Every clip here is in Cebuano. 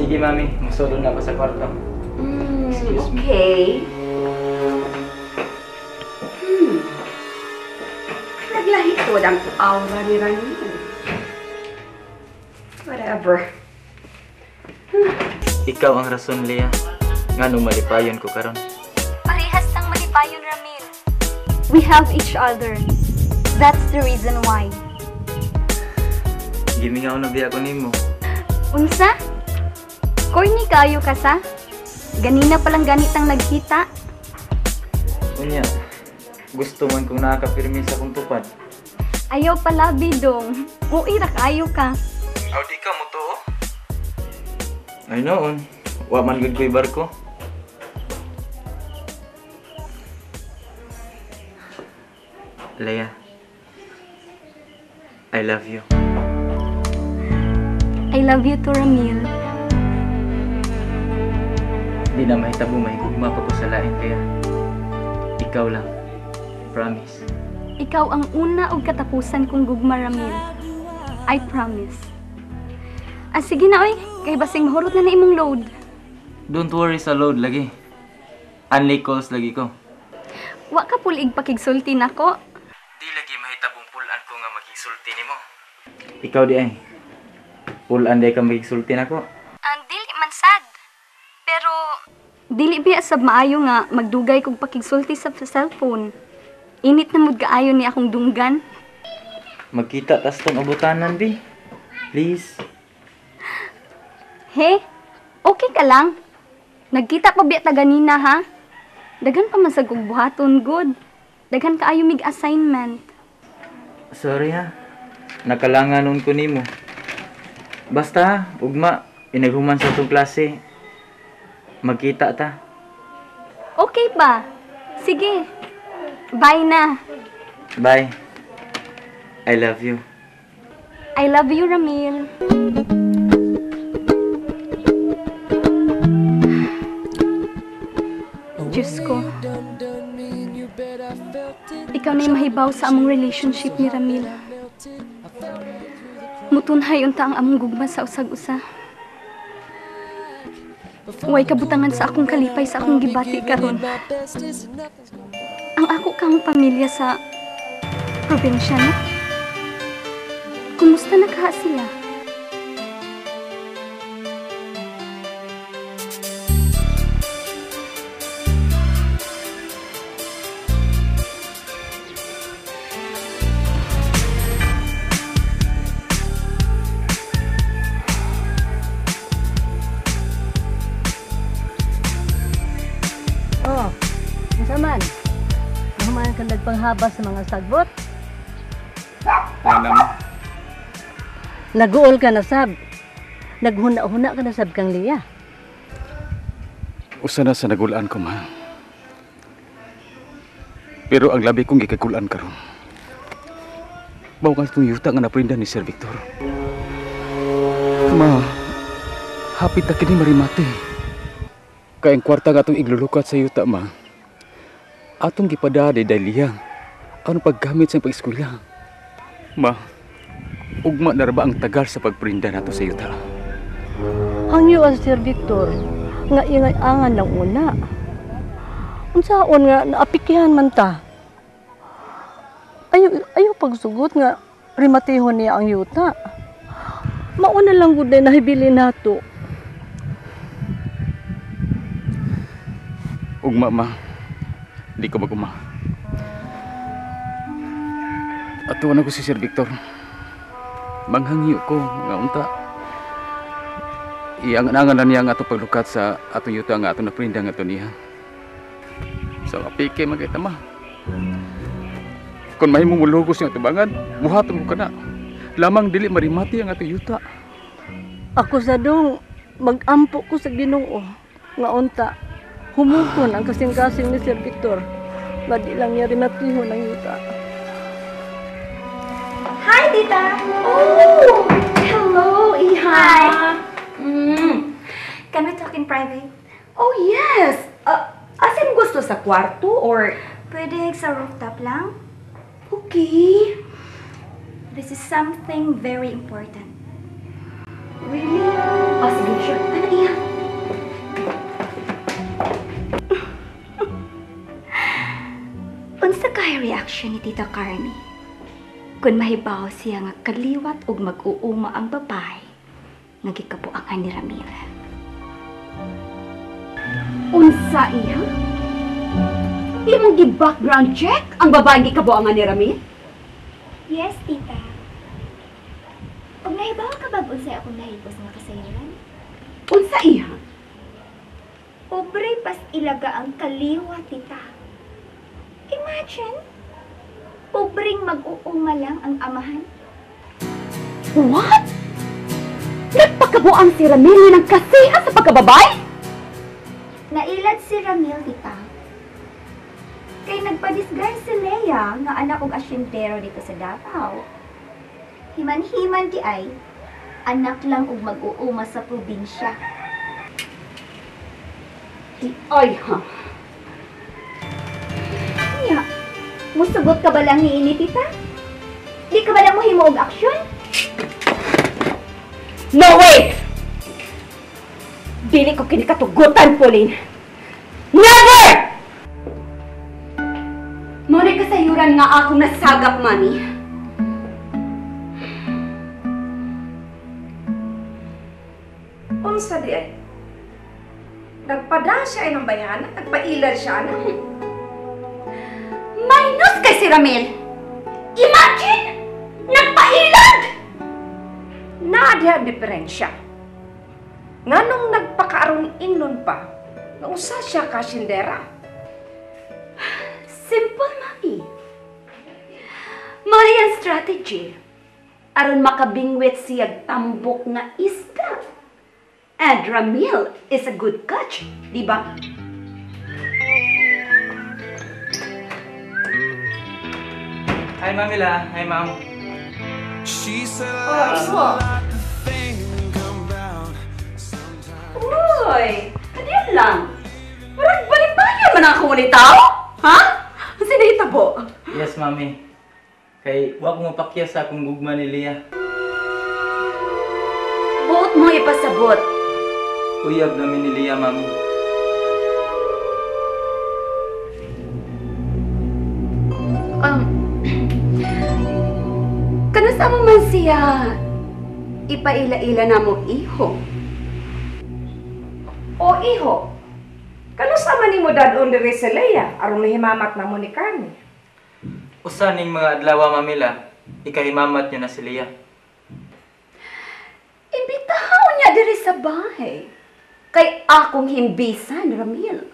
Sige, mami. Musulod na ako sa kwarto. Excuse me. Okay. Naglahi to ang aura ni Ramil. Whatever. Ikaw ang rason, Leah. Ngano malipayon ko karon. Parehas tang malipayon, Ramil. We have each other. That's the reason why. Gimingaw na biya ko nimo. Unsa? Corny kaayo ka sa? Ganina palang ganitang nagkita. Unya, gusto man kong nakakapirmi sa akong tupad. Ayaw pala, bidong. Uy, ra kaayo ka. Aw, di ka mo to, oh. Ay noon, wa man gud ko'y barko. Leah, I love you. I love you too, Ramil. Di na mahitabo mahigugma pa ko sa lain kaya ikaw lang. Promise. Ikaw ang una og katapusan kong gugma, Ramil. I promise. Ah, sige na, oy. Kay basing mahurot na na imong load. Don't worry sa load lagi. Only calls lagi ko. Wa ka pulig pakigsulti nako. Di lagi mahitabong pulan ko nga makigsulti nimo. Ikaw di ay. Pulan di ka makigsulti nako. Ang dili man sad. Pero dili biya sab maayo nga magdugay kog pakigsulti sa cellphone. Init na mud kaayo ni akong dunggan. Magkita tas tong abutanan bi. Please. He, okay ka lang. Nagkita pa biya ta ganina ha. Daghan pa man sa kog buhaton good. Daghan kaayo mig assignment. Sorry ha. Nakalangan nun ko nimo. Basta ha, ugma inaghuman sa tong klase. Magkita ta. Okay ba? Sige. Bye na. Bye. I love you. I love you, Ramil. Diyos ko. Ikaw na'y mahibaw sa among relationship ni Ramil. Mutunhay unta ang among gugma sa usag-usa. Way kabutangan sa akong kalipay sa akong gibati karon. Ang ako kang pamilya sa probinsya, no? Kumusta na ka sila? Oh, unsa man? Nahuman ka nagpanghaba sa mga sagbot? Alam. Naguol ka na sab. Naghuna-huna ka na sab kang Leah. Usa na sa nagulaan ko, ma. Pero ang labi kong gikagulaan karon. Mao ka itong yuta nga naprinda ni Sir Victor. Ma, hapit na kini marimate. Kay ang kwarta nga atong iglulukat sa yuta, ma. Atong gipadali dahil liya. Ano paggamit sa pag-eskwela? Ma, ugma na ba ang tagal sa pagprinda nato sa yuta? Hangyo ang Sir Victor nga ingay-angan ng una. Unsaon nga naapikihan man ta. Ayo pagsugot nga rimatihon niya ang yuta. Mauna lang gud na nahibili nato. Ugma, ma. Di ko maguma. Atuan ako si Sir Victor. Manghangyo ko nga unta. Iangan-angan na niya ang atong paglukat sa atong yuta nga atong naprinda nga ato niya. So apike man kay tama. Kung mahimong mulugos ang atubangan, buhaton ko kana. Lamang dili marimati ang atong yuta. Ako sa dong magampo ko sa Ginoo nga unta humukon ang kasing-kasing ni Sir Victor. Nga di lang niya rimatihon ang yuta. Hi, Tita! Oh! Hello, Iha! Hi! Can we talk in private? Oh, yes! Asan gusto? Sa kwarto or... Pwede sa rooftop lang? Okay. This is something very important. Really? Oh, sige, sure. Ano, Iha? siya ni Tita Carmi kung mahibaw siya nga kaliwat og mag-uuma ang babae nga gikabuangan ni Ramil. Unsa iya? Imong gi-background check ang babae gikabuangan ni Ramil? Yes, tita. Ug nahibaw ka ba unsay akong nahibos nga kasayuran? Unsa iya? Pobre pas ilaga ang kaliwa, tita. Imagine, pobreng mag-uuma lang ang amahan. What? Nagpakabuang si Ramil ng kasiha sa pagkababay? Nailad si Ramil, tita. Kay nagpa-disguise si Leia nga anak og asyendero dito sa Davao. Himan-himan di ay, anak lang og mag-uuma sa probinsya. Di ay, ha? Nya, musugot ka ba lang niini, tita? Di ka ba lang mohimo og aksyon? No way! Dili ko kini katugutan, Pauline. Never! Muna kasayuran nga akong nasagap, Mami. Unsa di ay? Nagpada siya ay ng bayana? Nagpailad siya na? Minus kay si Ramil! Imagine! Nagpailad! Naadiha ang diferensya. Nganong nagpakaaron ingon pa, nga usa siya kasindera. Simple, Mami. Mali ang strategy. Aron makabingwit siyag tambok nga isda. And Ramil is a good catch, di ba? Hi, Mamila. Hi, ma'am. Oh, iho. Uy, kadiyan lang. Murag balikbayan man ang akong ulitaw? Ha? Ang sinahitabo. Yes, mami. Kay wa ko mapakya sa akong gugma ni Leia. Buot mo ipasabot. Uyab namin ni Leia, mami. Kanus-a mo man siya ipaila-ila na mo, iho? O, iho. Kanus-a man nimo dad-on diri si Leia aron mahimamat na mo ni Carmi? Usa ning mga adlaw, Mamila, ikahimamat niyo na si Leia. Imbitahaw niya diri sa bahay. Kay akong himbisan, Ramil.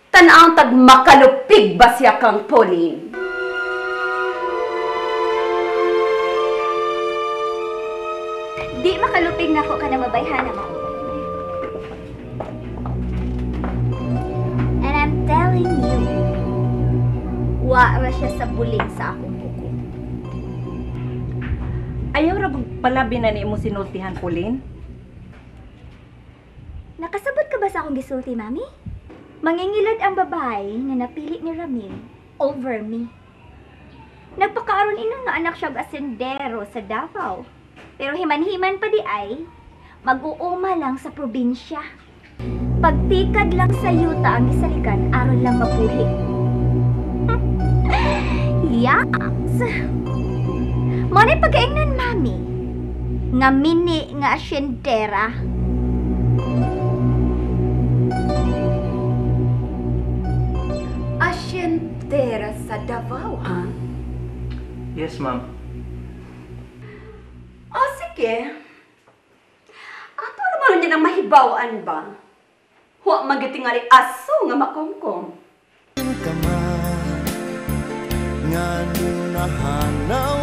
Tan-ang tag makalupig ba siya kang Pauline? Di makalupig na ako ka na mabayhana, ma'am. And I'm telling you, wa ra siya sa buling sa akong buko. Ayaw ra palabi na ni imo sinultihan, Pauline. Nakasabot ka ba sa akong gisulti, Mami? Mangingilad ang babae na napili ni Ramil over me. Nagpakaaron inong nga anak siya og asendero sa Davao. Pero himan-himan pa di ay, mag-uuma lang sa probinsya. Pagtikad lang sa yuta ang isalikan, aron lang mapuhi. Yaks! Mo na'y pagkaingnan, Mami, nga mini nga asyendera. Asyendera sa Davao, ha? Yes, ma'am. O, sige. Ato naman niya ng mahibawan ba? Huwag magitingali aso nga makumkum. Nga nung nahanaw